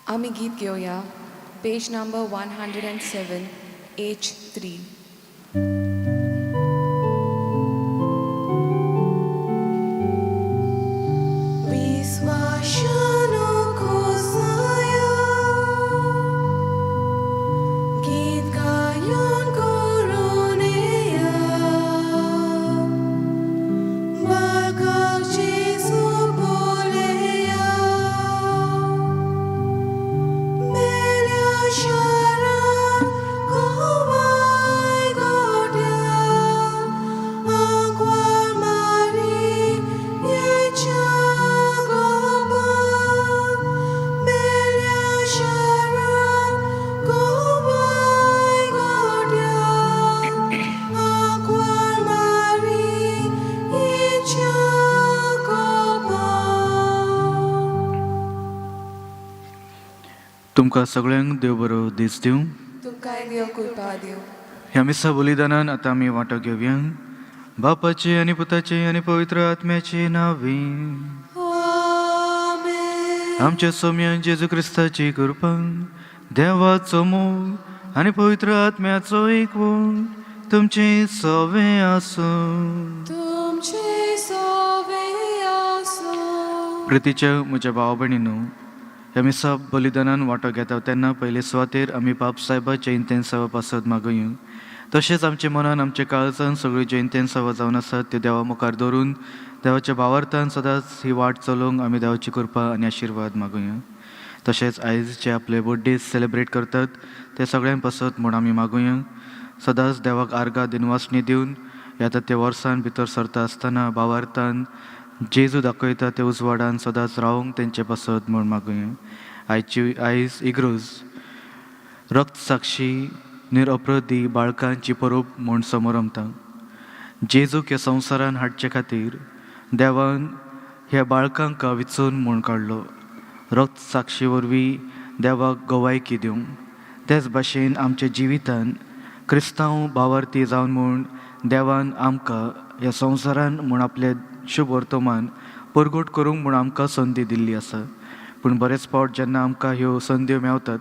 आमी गीत घेवया page number 107 H3. विश्वासानु खोसाया गीत गायन करुनेया बाळकाक जेजू पळया मेल्या शारान गोवाय गोट्या आंकवार मारियेच्या गोपान मेल्या शारान गोवाय गोट्या आंकवार मारियेच्या गोपान. तुमकां सगळ्यांक देव बरो दीस दिवं. तुमकांय देव कृपा दिवं. ह्या मिसा बलिदानान आतां आमी वांटो घेवया. बापाचे आनी पुताचे आनी पवित्र आत्म्याचे नांवे. आमेन. आमच्या सोम्या जेजू क्रिस्ताची कृपा, देवाचो मोग आनी पवित्र आत्म्याचो एकवट तुमचे सवे आसूं. तुमचे सोवे आसूं. प्रितीच्या म्हज्या भाव भयणीनो, ह्या मिसा बलिदानान वांटो घेता तेन्ना पयले सुवातेर आमी बाप सायबाच्या इंतेन्सावा पासत मागोया. तशेंच आमच्या मनान, आमच्या काळजान सगळ्यो ज्यो इंतेन्सावां जावन आसात त्यो देवा मुखार दवरून देवाच्या भावार्थान सदांच ही वाट चलोवंक आमी देवाची कृपा आनी आशिर्वाद मागोया. तशेंच आयज जे आपले बर्थडे सेलिब्रेट करतात ते सगळ्यां पासत म्हूण आमी मागोया. सदांच देवाक आर्गां दिनवासणी दिवन आतां ते वर्सान भितर सरता आसतना भावार्थान जेजू दाखयता ते उजवाडान सदांच रावंक तेंचे पासत म्हूण मागोया. आयची आयज इगर्ज रक्त साक्षी निरअपराधी बाळकांची परब म्हूण समरमता. जेजूक ह्या संवसारान हाडचे खातीर देवान ह्या बाळकांक विचून म्हूण काडलो, रक्त साक्षी वरवीं देवाक गवायकी दिवंक. तेच भाशेन आमच्या जिवितान क्रिस्तांव भावार्थी जावन म्हूण देवान आमकां ह्या संवसारान म्हूण आपलें शुभ वर्तमान परगट करूंक म्हूण आमकां संदी दिल्ली आसा. पूण बरेच फावट जेन्ना आमकां ह्यो संद्यो मेवतात,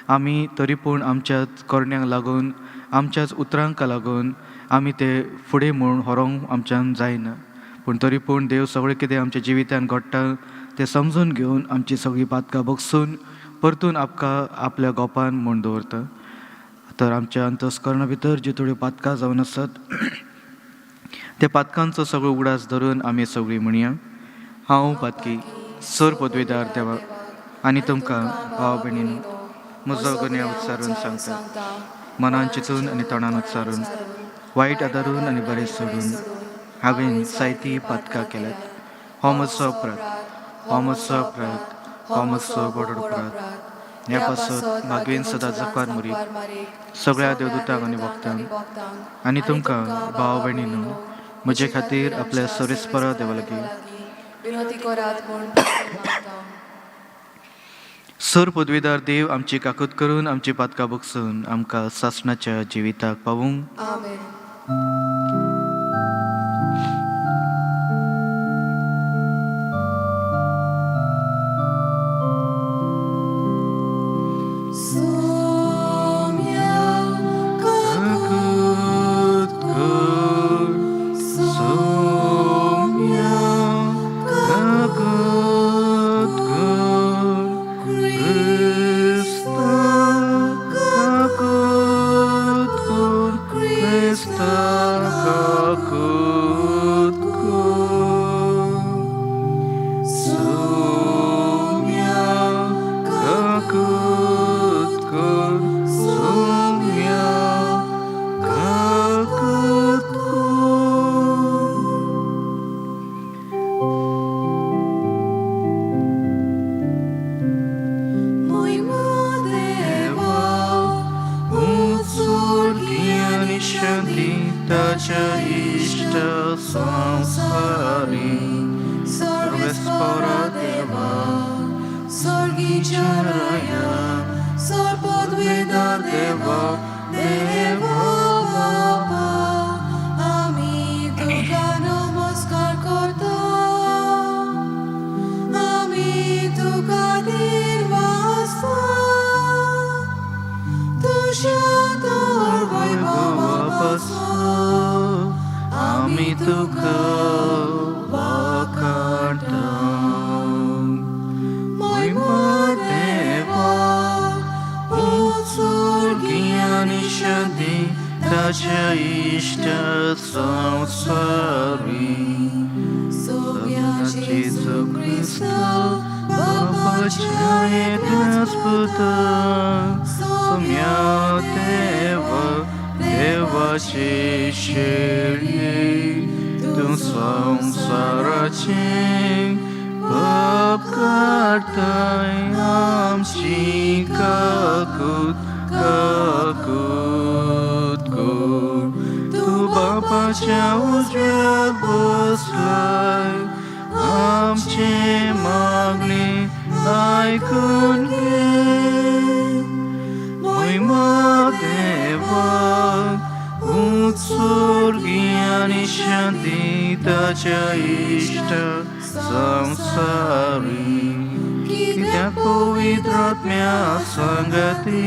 आमी तरी पूण आमच्याच करण्यांक लागून, आमच्याच उतरांक लागून आमी ते फुडें म्हूण व्हरोंक आमच्यान जायना. पूण तरी पूण देव सगळें कितें आमच्या जिवितान घडटा तें समजून घेवन आमची सगळीं पातकां बगसून परतून आमकां आपल्या गोपान म्हूण दवरता. तर आमच्या अंतस्करणा भितर ज्यो थोड्यो पातकां जावन आसात त्या पातकांचो सगळो उगडास धरून आमी सगळीं म्हणया: हांव पातकी सर पदवेदार देवा आनी तुमकां भाव भयणीनो म्हजो गुन्यांव उच्चारून सांगता. मनान चिंतून आनी तोंडान उच्चारून, वायट आदारून आनी बरें सोडून हांवें जायतीं पातकां केल्यात. हो म्हजो अपराध, हो म्हजो अपराध, हो म्हजो व्हड अपराध. ह्या पासत मागवीन सदां आंकवार मरीक, सगळ्या देवदूतांक आनी भक्तांक आनी तुमकां भाव भयणीनो म्हजे खातीर आपल्या सर्वेस्परा देवा लागीं विनवती करात म्हूण मागता. सर पदवीदार देव आमची काकूत करून आमची पातकां बगसून आमकां सासणाच्या जिविताक पावूंक. आमेन. सोम्या काकूत कर, सोम्या काकूत कर, क्रिस्ता काकूत कर, क्रिस्ता काकूत कर. सोम्या काकूत कर, सोम्या काकूत कर. मोहिमा देवा, उत्सर्गी आनी शांती ताच्या इश्ट संवसारी. सर्वेस्परा देवा, सर्गीच्या राया, सर्वपदवेदार देवा, देवा बापा, आमी तुका नमस्कार करता. आमी तुका दिनवासता. तुका वाखाणटा. महिमा देवा उत्सर्गी आनी शांती ताच्या इश्ट संवसारी. सोम्या जेजू क्रिस्ता बापाच्या एकल्याच पुता सोम्या देवा देवाचे शेळये तूं संवसाराचे पाप काडताय आमची काकूत काकूत कर. तूं बापाच्या उजव्याक बसलाय आमचे मागणी आयकून घे. महिमा देवाक उत्सर्गी आनी शांती ताच्या इश्ट संवसारी. कित्याक पवित्र आत्म्या सांगाती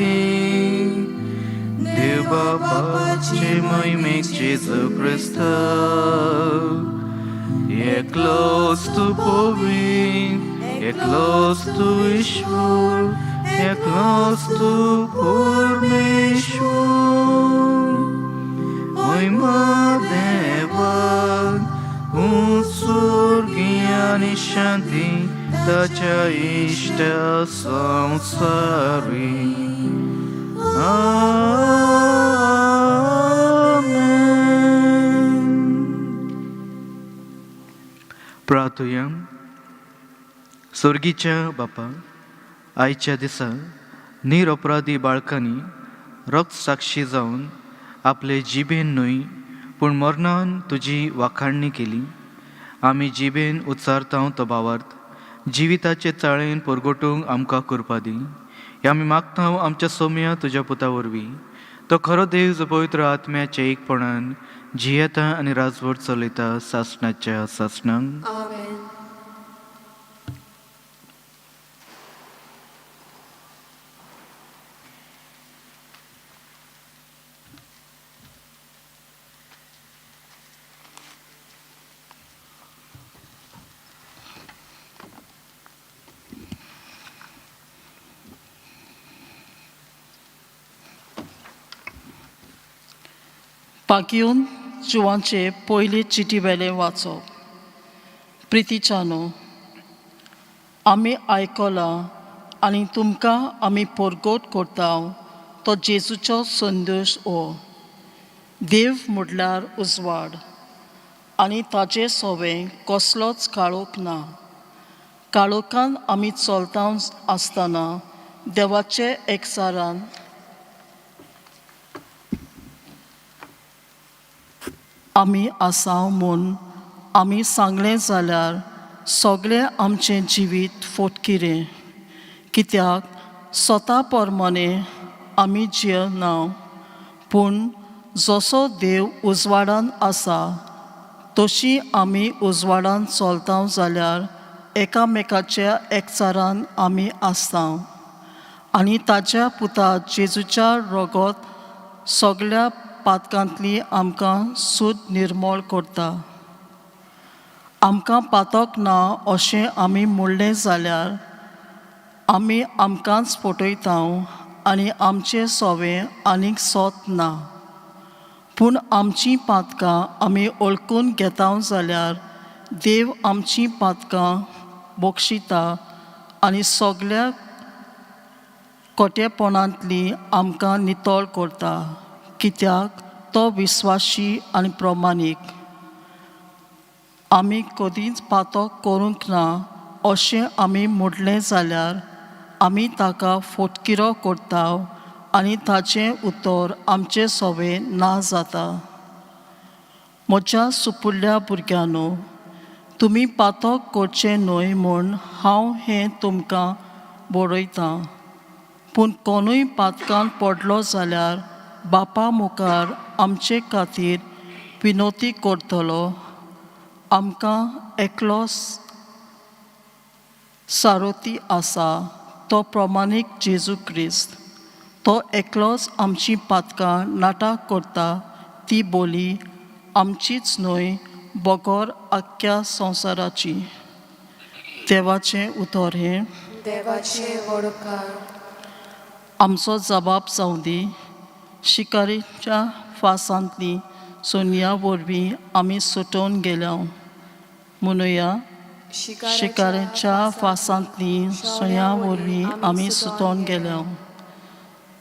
देव बापाचे महिमेक जेजू क्रिस्त एकलोच तूं पवित्र, एकलोच तूं ईश्वर, एकलोच तूं परमेश्वर. महिमा देवाक उत्सर्गी आनी शांती ताच्या इश्ट संवसारी. आमेन. प्रार्थुया. स्वर्गीच्या बापा, आयच्या दिसा निरपराधी बाळकांनी रक्त साक्षी जावन आपले जिबेन न्हय पूण मरणान तुजी वाखाणणी केली. आमी जिबेन उच्चारता तो भावार्थ जिविताचे चाळेन परगटूंक आमकां करपा दी. हे आमी मागता आमच्या सोम्या तुज्या पुता वरवीं, तो खरो देव जो पवित्र आत्म्याच्या एकपणान जियेता आनी राजवट चलयता सासणाच्या सासणांक. आमेन. पाकियून जुवांचे पयले चिटी वेलें वाचप. प्रितीच्यानो, आमी आयकलां आनी तुमकां आमी परगट करता तो जेजूचो संदेश हो. देव म्हटल्यार उजवाड आनी ताजे सोवें कसलोच काळोख ना. काळोखान आमी चलता आसतना देवाचे एकचारान आमी आसा म्हूण आमी सांगलें जाल्यार सगळें आमचें जिवीत फोटकिरें, कित्याक स्वता प्रमाणे आमी जियेना, पूण जसो देव उजवाडान आसा तशी आमी उजवाडान चलता जाल्यार एकामेकाच्या एकचारान आमी आसता आनी ताच्या पुता जेजूच्या रगत सगळ्या पातकांतली आमकां सूद निर्मूळ करता. आमकां पातक ना अशें आमी म्हणलें जाल्यार आमी आमकांच फटयता आनी आमचें सोवें आनीक सोत ना. पूण आमचीं पातकां आमी वळखून घेता जाल्यार देव आमचीं पातकां बक्षिता आनी सगळ्या खोटेपणांतली आमकां नितळ करता, कित्याक तो विस्वाशी आनी प्रमाणीक. आमी कदींच पातक करूंक ना अशें आमी म्हणलें जाल्यार आमी ताका फोटकिरो करता आनी ताचें उतर आमचें सोवें ना जाता. म्हज्या सुपुल्ल्या भुरग्यांनो, तुमी पातक करचें न्हय म्हूण हांव हें तुमकां बरयतां. पूण कोणूय पातकान पडलो जाल्यार बापा मुखार आमचे खातीर विनोती करतलो आमकां एकलो सारोती आसा, तो प्रमाणीक जेजू क्रिस्त. तो एकलोच आमची पातकां नाटाक करता, ती बोली आमचीच न्हय बगर आख्ख्या संवसाराची. देवाचें उतर हें. देवाचे वडकार. आमचो जबाब जावं दी. शिकारीच्या फासांतली सोनिया वरवीं आमी सुटोवन गेल्या. म्हणुया, शिकाऱ्याच्या फासांतली सोया वरवीं आमी सुटोवन गेल्या.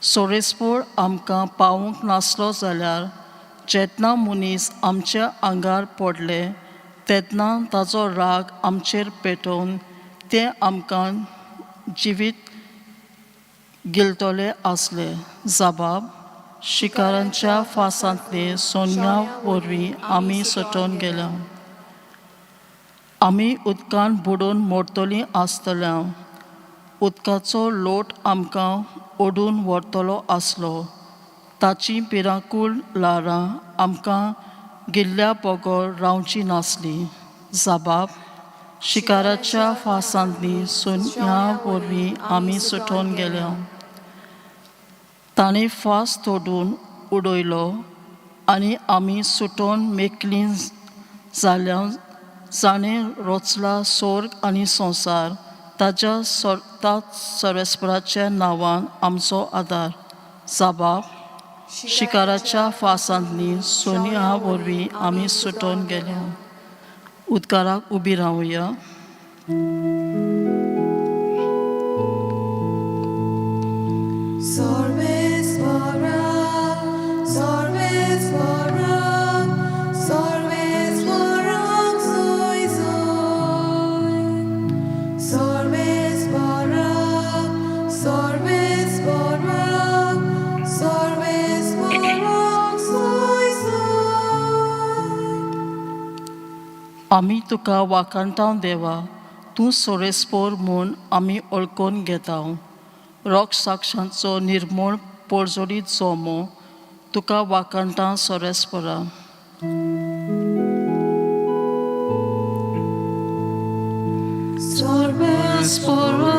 सोरेस्पोर आमकां पावूंक नासलो जाल्यार जेन्ना मनीस आमच्या आंगार पडले तेन्ना ताचो राग आमचेर पेटोवन ते आमकां जिवीत गिळटले आसले. जबाब, शिकारांच्या फासांतले सोन्या वरवीं आमी सुटोवन गेल्या. आमी उदकान बुडून मोडतलीं आसतल्या. उदकाचो लोट आमकां ओडून व्हरतलो आसलो. ताचीं भिरांकूळ ल्हारां आमकां गिल्ल्या बगर रावचीं नासलीं. जबाब, शिकाराच्या फासांतली सोन्या वरवीं आमी सुटोवन गेल्या. ताणें फास तोडून उडयलो आनी आमी सुटोवन मेकलीं जाल्या. जाणें रचला स्वर्ग आनी संवसार ताच्या सर्वेस्पराच्या नांवान आमचो आदार. जबाब, शिकाराच्या फासांतली सोनिया वरवीं आमी सुटोवन गेल्या. उदकाराक उबी रावया. सर्वेस्परा, सर्वेस्परा, सर्वेस्पराक जोय जोय. सर्वेस्परा, सर्वेस्परा, सर्वेस्पराक जोय जोय. आमी तुका वाखाणटाव देवा, तूं सोरेस्पोर म्हूण आमी वळखून घेता. रोग साक्षांचो निर्मूळ पोरजोडीत जोमो तुका वाखाणटा सोरेस्पोरा. सर्वेस्परा,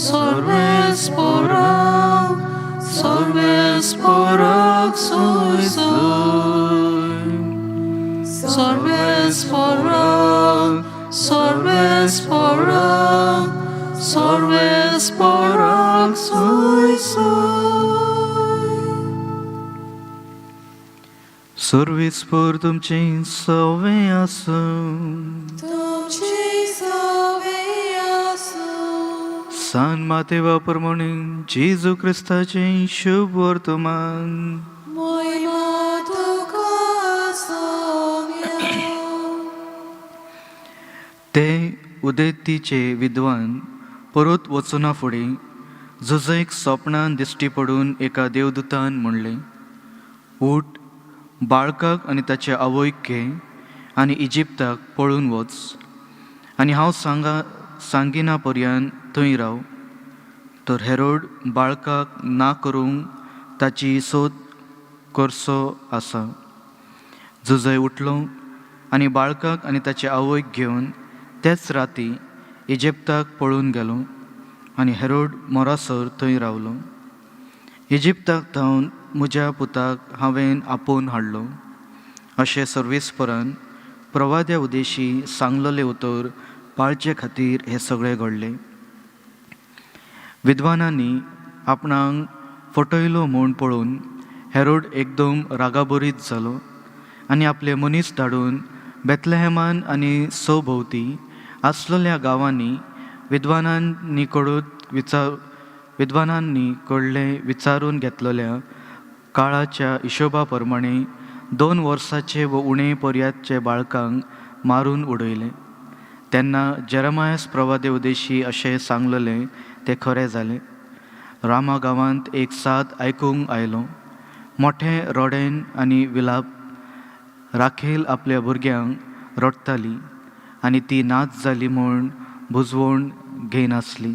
सर्वेस्परा, सर्वेस्पराक जोय जोय. सर्वेस्परा, सर्वेस्परा, सर्वेस्पराक जोय जोय. सर्वेस्पोर तुमचें सवें आसूं. तुमची सवे आसूं. सान मातेवा प्रमाणे जेजू क्रिस्ताचें शुभ वर्तमान. मोहिमा तुका सोम्या. ते उदेंतीचे विद्वान परत वचना फुडें जुजयक सोपणान दिश्टी पडून एका देवदूतान म्हणलें, उठ, बाळकाक आनी ताचे आवयक घे आनी इजिप्ताक पळून वच आनी हांव सांगिना पर्यंत थंय राव. तर हेरोड बाळकाक ना करूंक ताची सोद करचो आसा. जुजय उठलो आनी बाळकाक आनी ताचे आवयक घेवन तेच राती इजिप्ताक पळून गेलो आनी हेरोड मोरासर थंय रावलो. इजिप्ताक थावन म्हज्या पुताक हांवें आपोवन हाडलो अशें सर्वेस्परान प्रवाद्या उदेशी सांगलेलें उतर पाळचे खातीर हें सगळें घडलें. विद्वानांनी आपणाक फटयलो म्हूण पळोवन हेरोड एकदम रागाबरीत जालो आनी आपले मनीस धाडून बेतलेहमान आनी सभोंवती आसलेल्या गांवांनी विद्वानांनी कडलें विचारून घेतलेल्या काळाच्या हिशोबा प्रमाणे 2 वर्साचे व उणे पर्यातचे बाळकांक मारून उडयलें. तेन्ना जेरमायस प्रवादे उदेशी अशें सांगलेलें तें खरें जालें. रामा गांवांत एक साद आयकूंक आयलो, मोठें रोडेन आनी विलाप. राखेल आपल्या भुरग्यांक रडटाली आनी ती नाच जाली म्हूण बुजवण घेयनासली.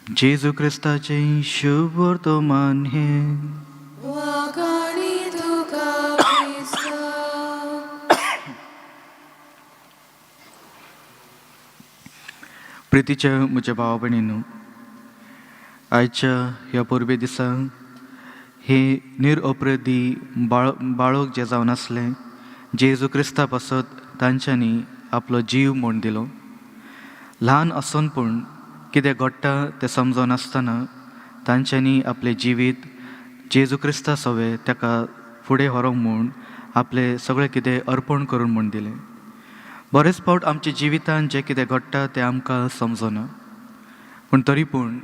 जेजू क्रिस्ताचें शुभ वर्तमान हें. वाखाणी तुका क्रिस्ता. प्रितीच्या म्हज्या भावा भयणींनो, आयच्या ह्या परबे दिसा हे निरअपराधी बाळक जें जावन आसलें जेजू क्रिस्ता पासत तांच्यांनी आपलो जीव म्हूण दिलो. ल्हान आसून पूण कितें घडटा तें समजनासतना तांच्यांनी आपलें जिवीत जेजू क्रिस्ता सवें ताका फुडें व्हरूंक म्हूण आपलें सगळें कितें अर्पण करून म्हूण दिलें. बरेच फावट आमच्या जिवितांत जें कितें घडटा तें आमकां समजना, पूण तरी पूण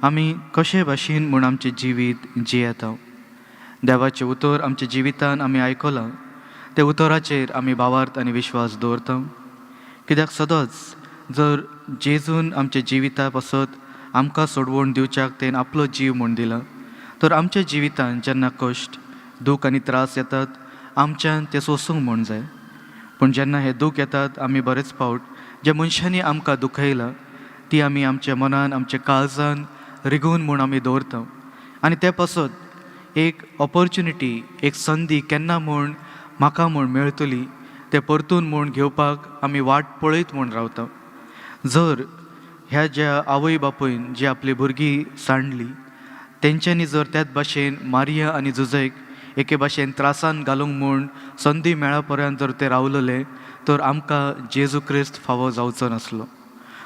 आमी कशे भाशेन म्हूण आमचें जिवीत जियेता. देवाचें उतर आमच्या जिवितान आमी आयकलां, त्या उतराचेर आमी भावार्थ आनी विश्वास दवरता. कित्याक सदांच जर जेजून आमच्या जिविता पासत आमकां सोडवण दिवच्याक तेन आपलो जीव म्हूण दिला, तर आमच्या जिवितान जेन्ना कश्ट, दूख आनी त्रास येतात आमच्यान तें सोंसूंक म्हूण जाय. पूण जेन्ना हे दूख येतात आमी बरेच फावट ज्या मनशांनी आमकां दुखयलां ती आमी आमच्या मनान, आमच्या काळजान रिगोवन म्हूण आमी दवरता आनी ते पासत एक ऑपोर्चुनिटी, एक संदी केन्ना म्हूण म्हाका म्हूण मेळटली तें परतून म्हूण घेवपाक आमी वाट पळयत म्हूण रावता. जर ह्या ज्या आवय बापूयन जी आपली भुरगीं सांडली तेंच्यांनी जर त्याच भाशेन मारिया आनी जुजैक एके भाशेन त्रासान घालूंक म्हूण संदी मेळा पर्यंत जर ते रावलेले तर आमकां जेजू क्रिस्त फावो जावचो नासलो.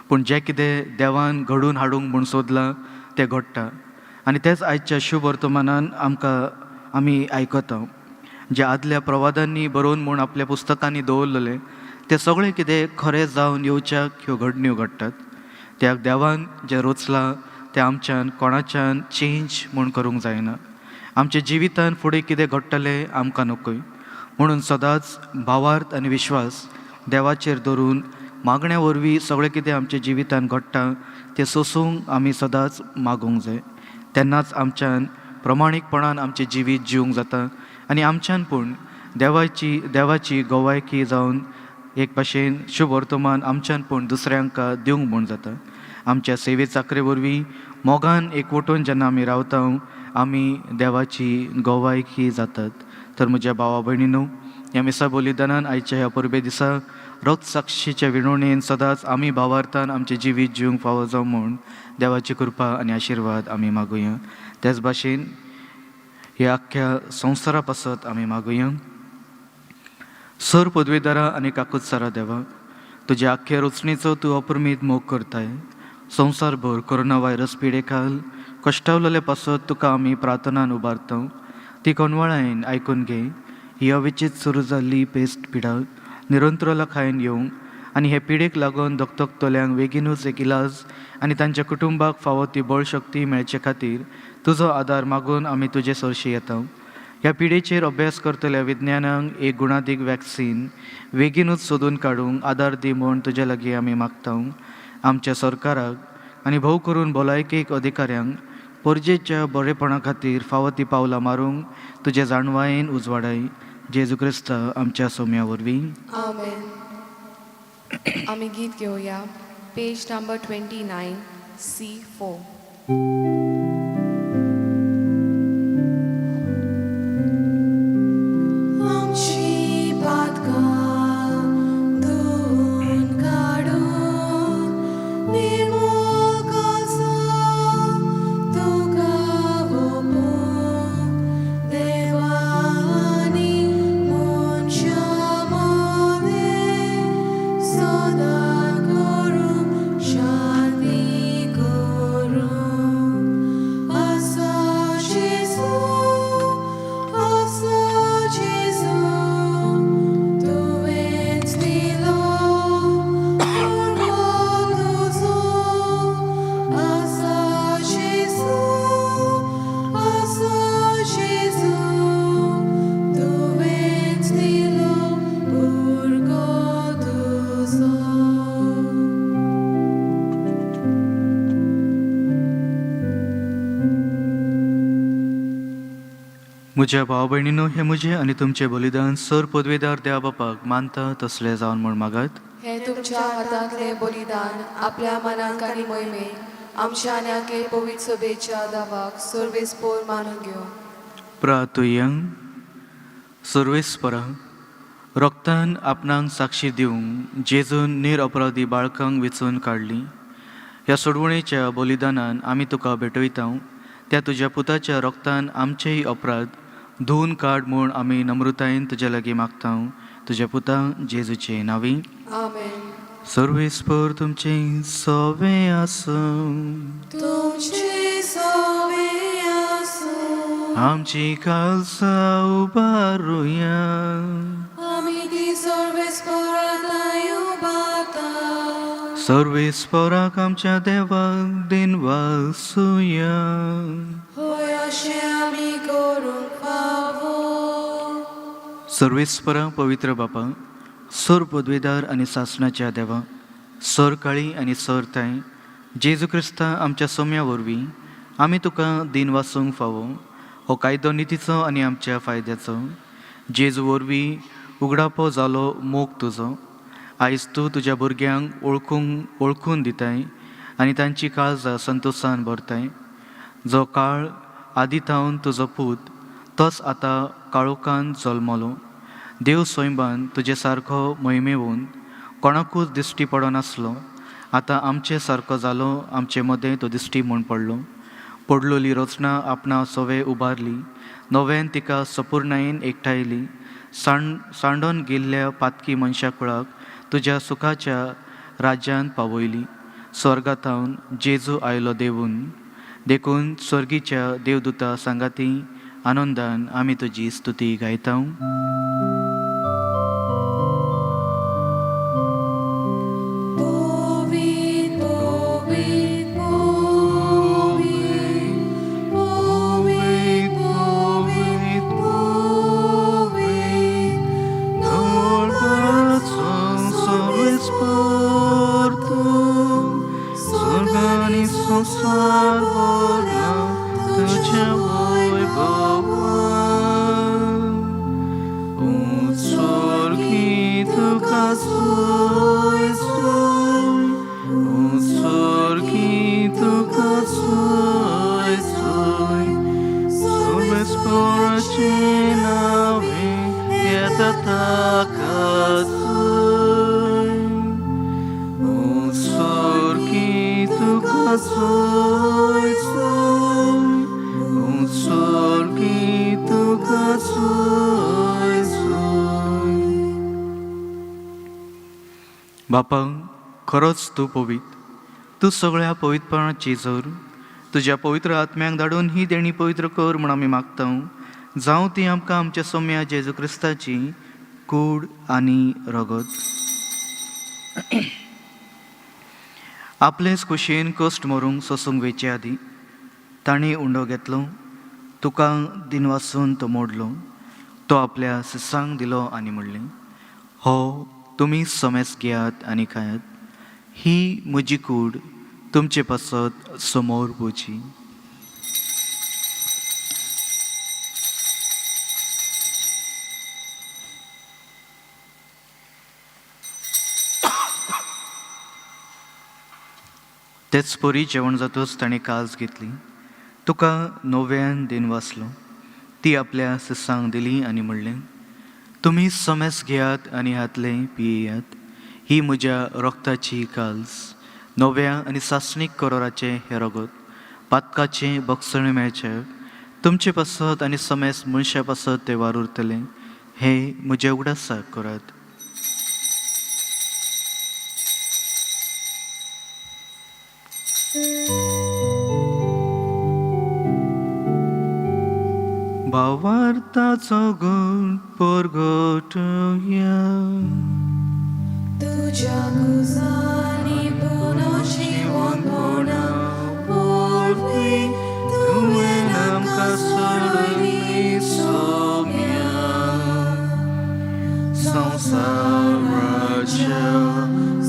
पूण जें कितें देवान घडून हाडूंक म्हूण सोदलां तें घडटा आनी तेंच आयच्या शुभ वर्तमानान आमकां आमी आयकता. जे आदल्या प्रवादांनी बरोवन म्हूण आपल्या पुस्तकांनी दवरलेलें तें सगळें कितें खरें जावन येवच्याक ह्यो घडण्यो घडटात. त्या देवान जें रोचलां तें आमच्यान कोणाच्यान चेंज म्हूण करूंक जायना. आमच्या जिवितान फुडें कितें घडटलें आमकां नकय, म्हणून सदांच भावार्थ आनी विश्वास देवाचेर धरून मागण्या वरवीं सगळें कितें आमच्या जिवितान घडटा तें सोंसूंक आमी सदांच मागूंक जाय. तेन्नाच आमच्यान प्रमाणीकपणान आमचें जिवीत जिवंक जाता आनी आमच्यान पूण देवाची गोवायकी जावन एक भाशेन शुभ वर्तमान आमच्यान पूण दुसऱ्यांक दिवंक म्हूण जाता. आमच्या सेवे चाकरे वरवीं मोगान एकवटून जेन्ना आमी रावता आमी देवाची गोवायकी जातात. तर म्हज्या भावा भयणीनू, ह्या मिसा बलिदानान आयच्या ह्या परबे दिसा रक्त साक्षीच्या विणवणेन सदांच आमी भावार्थान आमचें जिवीत जिवंक फावो जावं म्हूण देवाची कृपा आनी आशिर्वाद आमी मागुया. त्याच भाशेन ह्या आख्ख्या संवसारा पासत आमी मागुया. सर पदवेदारा आनी काकुत्सारा देवा, तुज्या आख्ख्या रचणेचो तूं अपरमीत मोग करताय. संवसारभर कोरोना व्हायरस पिडे खाल कश्टावलेले पासत तुका आमी प्रार्थनान उबारता, ती कोनवळायेन आयकून घे. ही अविचीत सुरू जाल्ली पेस्ट पिडा निरंतरला खायन येवंक आनी हे पिडेक लागून दगदगतल्यांक बेगीनूच एक इलाज आनी तांच्या कुटुंबाक फावो ती बळशक्ती मेळचे खातीर तुजो आदार मागून आमी तुजे सरशी येता. ह्या पिडेचेर अभ्यास करतल्या विज्ञानांक एक गुणादीक वॅक्सीन बेगीनूच सोदून काडूंक आदार दी म्हूण तुजे लागीं आमी मागता. आमच्या सरकाराक आनी भोव करून भलायकेक अधिकाऱ्यांक परजेच्या बरेपणा खातीर फावो ती पावलां मारूंक तुजे जाणवायेन उजवाडाय. जेजू क्रिस्त आमच्या सोम्या वरवीं. आमेन. आमी गीत घेवया, पेज नंबर 29, C4. आमची पातकां धुवन काडून निर्मूल कासा तुका ओंपूंक देवा आनी मनशां मदें सदां करूंक शांती करूंक. आसा जेजू, आसा जेजू, तुवेंच दिलो उर्बो तुजो. आसा जेजू, आसा जेजू, तुवेंच दिलो उर्बो तुजो. म्हज्या भाव भयणीनो, हें म्हजें आनी तुमचें बलिदान सर पदवेदार देवा बापाक मानता तसलें जावन म्हूण मागात. हे तुमच्या हातांतलें बलिदान आपल्या मनाक आनी मोहिमेक आमच्या आनी आखे पवित्र सभेच्या दावाक सर्वेस्पोर मानून घेवं. प्रातुयंग सर्वेस्परा, रोगतान आपणाक साक्षी दिवंक जेजून निरअपराधी बाळकांक वेंचून काडली. ह्या सोडवणेच्या बलिदानान आमी तुका भेटयता. त्या तुज्या पुताच्या रोगतान आमचेय अपराध धुवन काड म्हूण आमी नम्रतायेन तुज्या लागीं मागता तुज्या पुता जेजूचे नांवी. आमेन. सर्वेस्पर तुमचें सवें आसूं. तुमचे सवे आसूं. आमची कालसा उबारुया. आमी ती सर्वेस्पराताय उबाता. सर्वेस्पराक आमच्या देवाक दिन वासुया. होय अशें आमी करूंक फावो. सर्वेस्परा पवित्र बापा, सर पदवेदार आनी सासणाच्या देवा, सर काळी आनी सर ताय जेजू क्रिस्ता आमच्या सोम्या वरवीं आमी तुका दिन वासूंक फावो हो कायदो नितीचो आनी आमच्या फायद्याचो. जेजू वरवीं उगडापो जालो मोग तुजो आयज तूं तुज्या भुरग्यांक वळखूंक वळखून दिताय आनी तांची काळजां संतोसान भरताय. जो काळ आदी थावन तुजो पूत तोच आतां काळोखान जल्मलो. देव स्वयंबान तुजे सारको मोहिमेवन कोणाकूच दिश्टी पडनासलो, आतां आमचे सारको जालो, आमचे मदें तो दिश्टी म्हूण पडलो. पडलोली रचना आपणा सवे उबारली, नव्यान तिका सपुर्णायेन एकठांयली. सांडोन गेल्ल्या पातकी मनशा कुळाक तुज्या सुखाच्या राज्यांत पावयली. स्वर्गाथावन जेजू आयलो देवून, देखून स्वर्गीच्या देवदूता सांगाती आनंदान आमी तुजी स्तुती गायता. पवित्र, पवित्र, पवित्र, पवित्र, स्वर्गानी संसार भरला तुझ्या वैभवान. उत्सर्गी तुका सोय सोय, उत्सर्गी तुका सोय सोय, सर्वेस्पराचे नावे येता ताका सोय. उत्सर्गी तुका सोय सोय, उत्सर्गी तुका सोय सोय. बापा, खरोच तूं पवित्र, तूं सगळ्या पवित्रपणाची जर तुज्या पवित्र आत्म्याक धाडून ही देणी पवित्र कर म्हूण आमी मागता. जावं ती आमकां आमच्या सोम्या जेजू क्रिस्ताची कूड आनी रगत. आपलेच कुशेन कश्ट मरूंक सोसूंक वेचे आदीं ताणें उंडो घेतलो, तुका दिनवासून तो मोडलो, तो आपल्या सिसांक दिलो आनी म्हणलें, हो तुमी समेस घेयात आनी खायात, ही म्हजी कूड तुमचे पासत समोर वची. तेच परी जेवण जातच ताणें काज घेतली, तुका नव्यान दिन वाचलो, ती आपल्या सिसांक दिली आनी म्हणलें, तुमी समेस घेयात आनी हातले पियेयात, ही म्हज्या रक्ताची काल्स, नव्या आनी सासणीक करोराचें हें रगत पातकाचें बक्षण मेळचें तुमचे पासत आनी समेस मनशा पासत तें वार उरतलें, हें म्हज्या उगडासाक करात. भावार्थाचो गुण परगटया. तुज्या कुसांनी पुनो जिवनपणा वरवीं तुवें आमकां सोडयली सोम्या, संवसाराच्या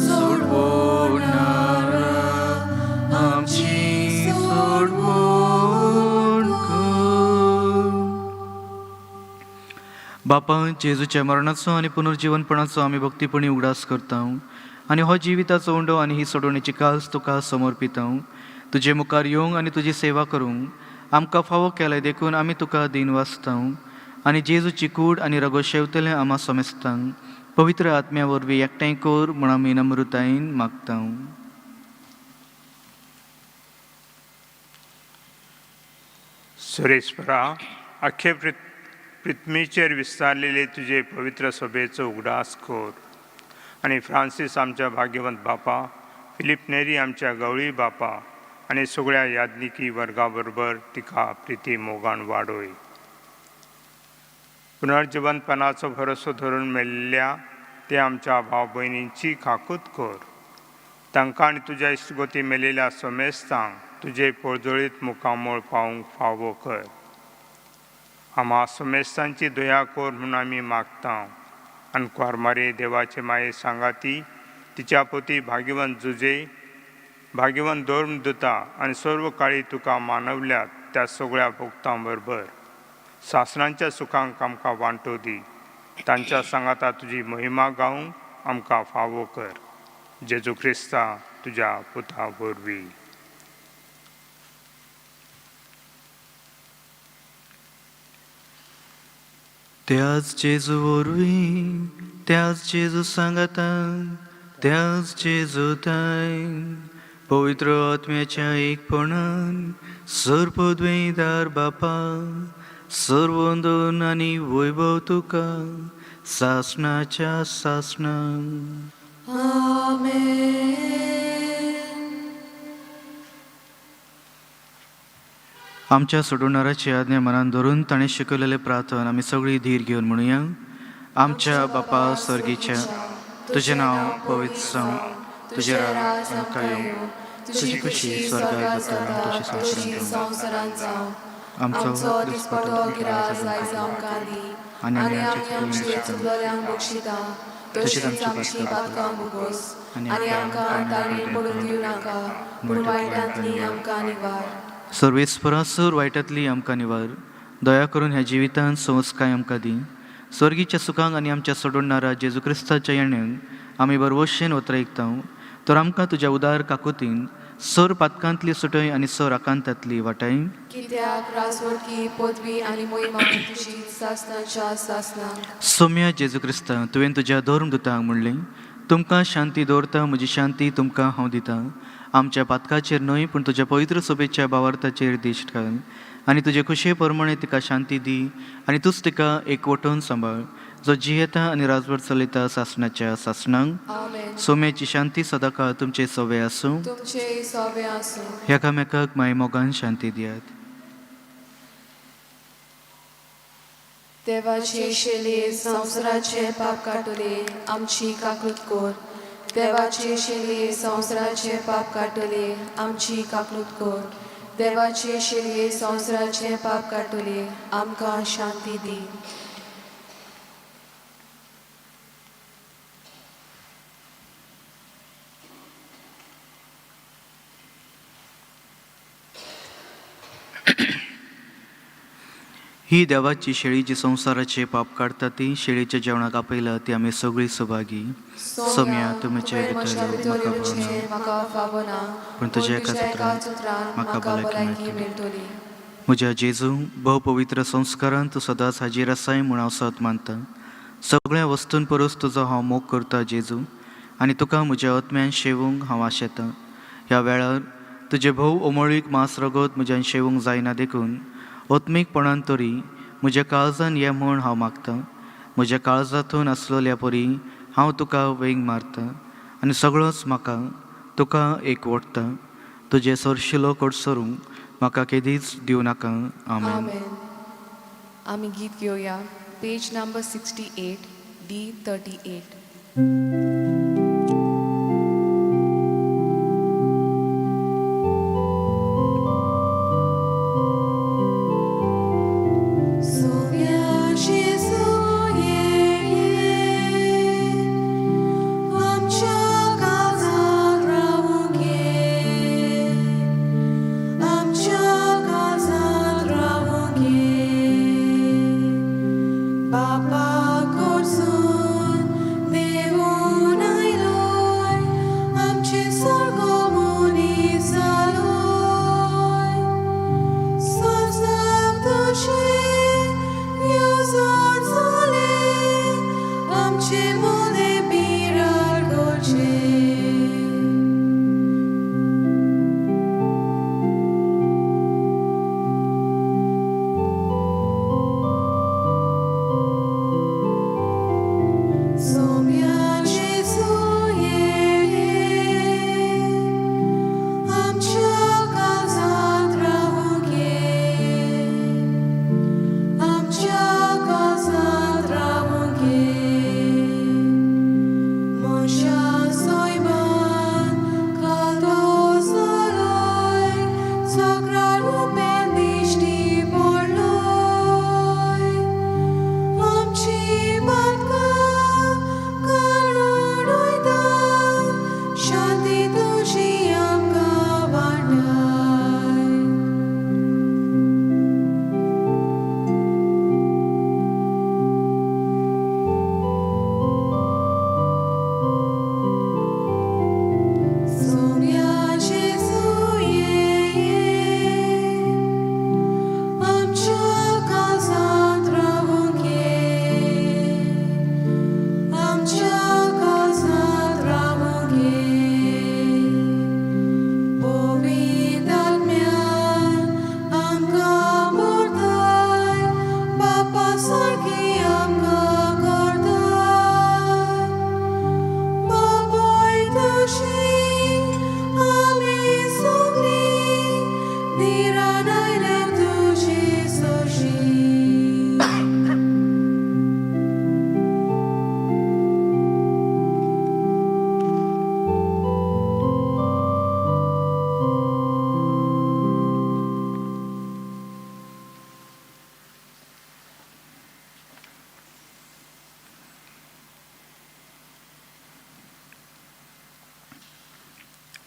सोडवणारा आमची सोडवण कर. बापा, जेजूच्या मरणाचो आनी पुनर्जीवनपणाचो आमी भक्तीपणी उगडास करता आनी हो जिविताचो उंडो आनी ही सोडवणेची काल्स तुका समर्पिता. तुजे मुखार येवंक आनी तुजी सेवा करूंक आमकां फावो केलें देखून आमी तुका दीन वाचता आनी जेजूची कूड आनी रगत शेवतले आमा समेस्तांक पवित्र आत्म्या वरवीं एकठांय कर म्हूण आमी नम्रतायेन मागता. सुरेश्वरा, आख्खे पृथ्वीचेर विस्तारलेले तुजे पवित्र सभेचो उगडास कर आनी फ्रांसीस आमच्या भाग्यवंत बापा, फिलीप नेरी आमच्या गवळी बापा आनी सगळ्या याज्ञिकी वर्गा बरोबर तिका प्रिती मोगान वाडोय. पुनर्जिवंतपणाचो भरोसो धरून मेल्ल्या ते आमच्या भाव भयणींची काकूत कर. तांकां आनी तुज्या इश्टगोती मेलेल्या समेस्तांक तुजे पोळजळीत मुखामळ पावूंक फावो कर. आमा समेस्तांची दया कर म्हूण आमी मागता. आनी कुवारमारे देवाचे माये सांगाती तिच्या पोती भाग्यवंत जुजे, भाग्यवंत धर्म दुता आनी सर्व काळी तुका मानवल्यात त्या सगळ्या भोक्तां बरोबर सासणांच्या सुखांक आमकां वांटो दी. तांच्या सांगाता तुजी महिमा गावंक आमकां फावो कर. जेजू क्रिस्ता तुज्या पुता वरवीं. त्याच जेजू वरवीं, त्याच जेजू सांगाता, त्याच जेजू ताय पवित्र आत्म्याच्या एकपणान सर्पद्वैदार बापा, सर्वंदन आनी वैभव तुका सासणाच्या सासणाक. आमेन. आमच्या सोडवणाराची आज्ञा मनान धरून ताणें शिकयलेलें प्रार्थन आमी सगळीं धीर घेवन म्हणुया. आमच्या बापा सर्गीच्या, तुजें नांव पवित्र जावं, तुजें राज आमकां येवं, तुजी खुशी स्वर्गात जाता तशी संवसारांत संवसारांत जावं. आमचो आमचो दिसपटो दिसपटो गिरास आयज आमकां दी आनी आनी आमी आमी आमचे आमचे चुकलेल्यांक चुकलोल्यांक बक्षिता तशीच आमची पातकां भोगोस आनी आनी आमकां आमकां ताणें पडून दिवं नाका, पूण वायटांतली आमकां निवार. सर्वेस्परा सर वायटांतली आमकां निवार. दया करून ह्या जिवितांत संस्काय आमकां दी. स्वर्गीच्या सुखांक आनी आमच्या सोडणारा जेजू क्रिस्ताच्या येण्याक आमी बरवशेन वतरायकता. तर आमकां तुज्या उदार काकुतीन सर पातकांतली सुटय आनी सर आकांतांतली वाटाय. कित्याक रासवटकी पदवी आनी मोहिमा तुजी सासणाच्या सासणाक. सोम्या जेजू क्रिस्ता, तुवें तुज्या धर्मदुतांक म्हणलें, तुमकां शांती दवरता, म्हजी शांती तुमकां हांव दितां. आमच्या पातकाचेर न्हय पूण तुज्या पवित्र सभेच्या भावार्थाचेर दिश्ट घाल आनी तुजे खुशये प्रमाणे तिका शांती दी आनी तूंच तिका एकवटून सांबाळ, जो जियेता आनी राजवट चलयता सासणाच्या सासणाक. आमेन. सोम्याची शांती सदांकाळ तुमचे सवे आसूं. तुमचे सोवे आसूं. एकामेकाक माय मोगान शांती दियात. देवाचे शेले संवसाराचे पाप काडटले, आमची काकूत कर. देवाचे शेले संवसाराचे पाप काडटले, आमची काकूत कर. देवाचे शेले संवसाराचे पाप काडटले, आमकां शांती दी. ही देवाची शेळी जी संवसाराचे पाप काडटा, ती शेळीच्या जेवणाक आपयला ती आमी सगळीं सभागी. सोम्या, तुमचे तुवें भितर म्हज्या म्हाका भितर येवचें पावना, म्हाका फावना, पूण पूण तुज्या एका तुज्या एका उतरान उतरान म्हाका म्हाका भलायकी भलायकी मेळटली. मेळटली. म्हज्या जेजू, भोव पवित्र संस्कारान तूं सदांच हाजीर आसाय म्हूण हांव सत मानता. सगळ्या वस्तूं परस तुजो हांव मोग करता जेजू, आनी तुका म्हज्या आत्म्यान शेवूंक हांव आशेतां. ह्या वेळार तुजें भोव ओमळीक मांस रगत म्हज्यान शेवूंक जायना देखून आत्मीकपणान तरी म्हज्या काळजान ये म्हूण हांव मागतां. म्हज्या काळजांतून आसलेल्या परी हांव तुका वेंग मारतां आनी सगळोच म्हाका तुका एकवटता. तुजें सरशिलो कडसरूंक म्हाका केदीच दिवं नाका. आमेन. आमेन. आमी गीत घेवया. पेज नंबर 68, D 38. सोम्या जेजू ये, ये, आमच्या काळजांत रावूंक ये, आमच्या काळजांत रावूंक ये. बापा कडसून देवून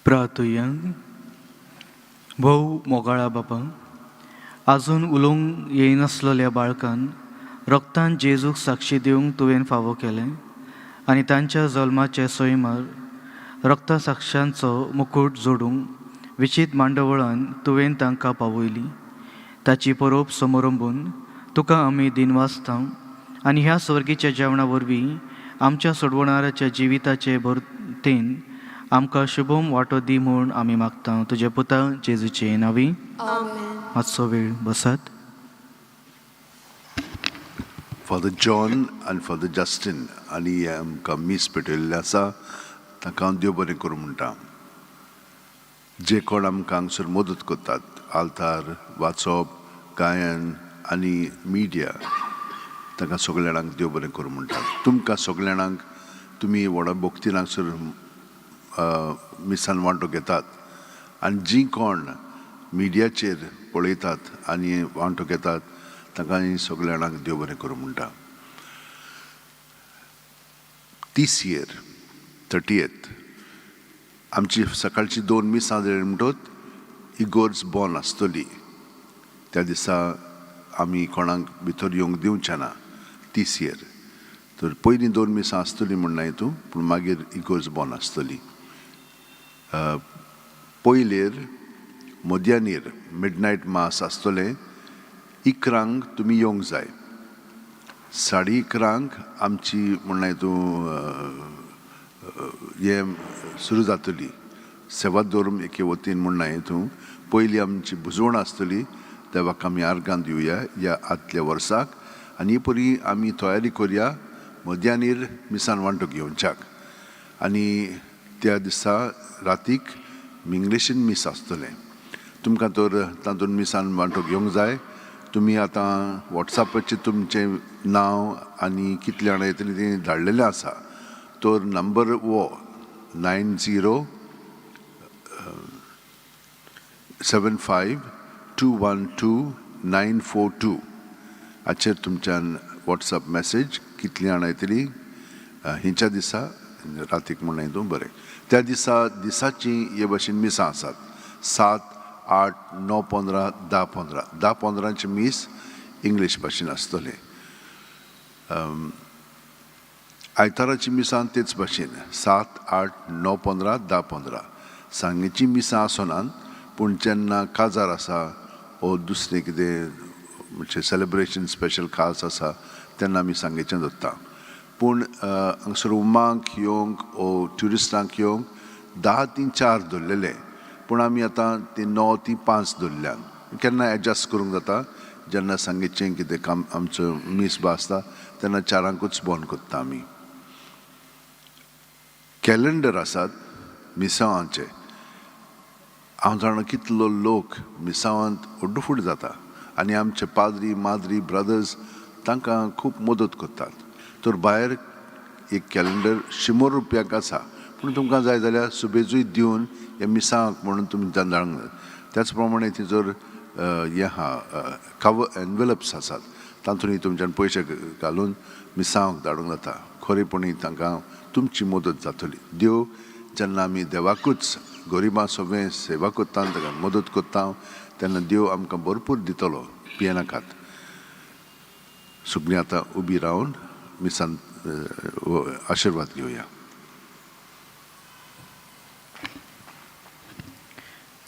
प्रार्थुया. भोव मोगाळा बापा, आजून उलोवंक येयनासलेल्या बाळकान रक्तान जेजूक साक्षी दिवंक तुवें फावो केलें आनी तांच्या जल्माचे सोयमार रक्ता साक्षांचो मुकूट जोडूंक विचीत मांडवळान तुवें तांकां पावयली. ताची परोब समरंबून तुका आमी दिनवासता आनी ह्या स्वर्गीच्या जेवणा वरवीं आमच्या सोडवणाराच्या जिविताचे भरतेन आमकां शुभम वांटो दी म्हूण आमी मागता, तुज्या पुता जेजूचे नांवी. आमेन. मातसो वेळ बसात. फादर जॉन आनी फादर जस्टीन आनी हे आमकां मीस पेटयल्लें आसा, तांकां हांव देव बरें करूं म्हणटा. जे कोण आमकां हांगसर मदत करतात, आल्तार वाचप, गायन आनी मिडिया, तांकां सगल्या जाणांक देव बरें करूं म्हणटा. तुमकां सगल्या जाणांक, तुमी व्हडा भक्तीन हांगसर मिसान वांटो घेतात आनी जीं कोण मिडियाचेर पळयतात आनी वांटो घेतात, तांकां सगल्या जाणांक देव बरें करूं म्हणटा. 30 येर 30th आमची सकाळची दोन मिसां जाली म्हणटत इगोर्ज बंद आसतली. त्या दिसा आमी कोणाक भितर येवंक दिवचे ना. 30 येर तर पयलीं दोन मिसां आसतली म्हण न्हय तूं, पूण मागीर इगोर्ज बंद आसतली. पयलेर मध्यानीर मिडनायट मास आसतलें. 11 तुमी येवंक जाय. 11:30 आमची म्हणल्यार तूं हें सुरू जातली, सेवा धर्म एके वतीन. म्हण तूं पयली आमची भुजवण आसतली. देवाक आमी आर्गां दिवया ह्या आदल्या वर्साक आनी ही परी आमी तयारी करया मध्यानीर मिसान वांटो घेवच्याक. आनी त्या दिसा रातीक इंग्लिशीन मीस आसतलें. तुमकां तर तातूंत मिसान वांटो घेवंक जाय, तुमी आतां वॉट्सॅपाचेर तुमचें नांव आनी कितले जाणां येतलीं तें धाडलेलें आसा. तर नंबर हो 9075212942. हाचेर तुमच्यान वॉट्सॅप मॅसेज, कितलीं जाणां येतलीं हिंच्या दिसा रातीक म्हण तूं बरें. त्या दिसा दिसाची हे भशेन मिसां आसात: 7, 8, 9:15, 10:15. 10:15चें मीस इंग्लीश भाशेन आसतलें. आयताराची मिसां तेच भाशेन 7, 8, 9:15, 10:15. सांगेची मिसां आसनात, पूण जेन्ना काजार आसा ओ दुसरें कितें म्हणजे सेलिब्रेशन स्पेशल खास आसा, तेन्ना आमी सांगेचें दवरता. पूण हांगसर उमांक येवंक ओ ट्युरिस्टांक येवंक 10 ते 4 दवरलेले, पूण आमी आतां ती 9 ते 5 दवरल्यात. केन्ना एडजस्ट करूंक जाता. जेन्ना सांगेचें कितें काम आमचो मीस बा आसता, तेन्ना 4 कूच बंद करता आमी. कॅलेंडर आसात मिसांवांचे. हांव जाणा कितलो लोक मिसावांत ओड्डुफूड जाता आनी आमचे पाद्री, माद्री, ब्रदर्स तांकां खूब मदत करतात. तर भायर एक कॅलेंडर 100 रुपयांक आसा, पूण तुमकां जाय जाल्यार सुबेजूय दिवन हे मिसांक म्हणून तुमी धाडूंक जाय. त्याच प्रमाणे थंयसर हें आहा, कवर एनवेलप्स आसात, तातूंतय तुमच्यान पयशे घालून मिसांक धाडूंक जाता. खरेपणी तांकां तुमची मदत जातली. देव जेन्ना आमी देवाकूच गरिबां सगळें सेवा करता, ताका मदत करता, तेन्ना देव आमकां भरपूर दितलो, भियेनाकात. सगळीं आतां उबी रावन मिसान आशिर्वाद घेवया.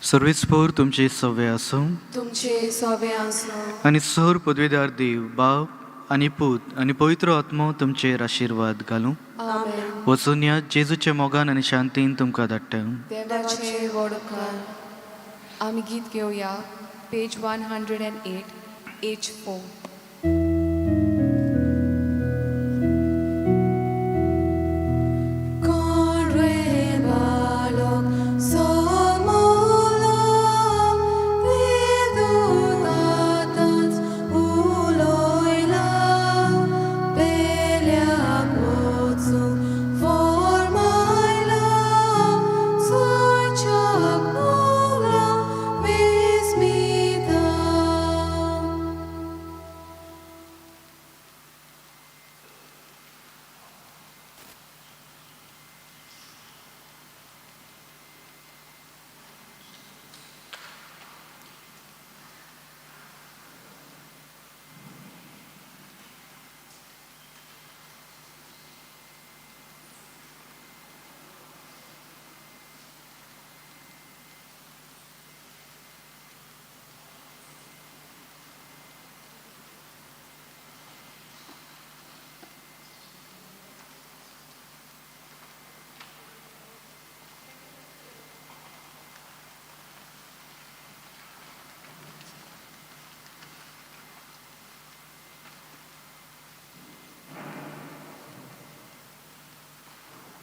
सर्वेस्पोर तुमचे सवे आसूं. तुमचे सोबे आसूं. आनी सर पदवेदार देव बाप आनी पूत आनी पवित्र आत्मो तुमचेर आशिर्वाद घालूं. आमेन. वचून या, जेजूच्या मोगान आनी शांतीन तुमकां धाडटा. देवाचे व्हड उपकार. आमी गीत घेवया, page 108, H 4.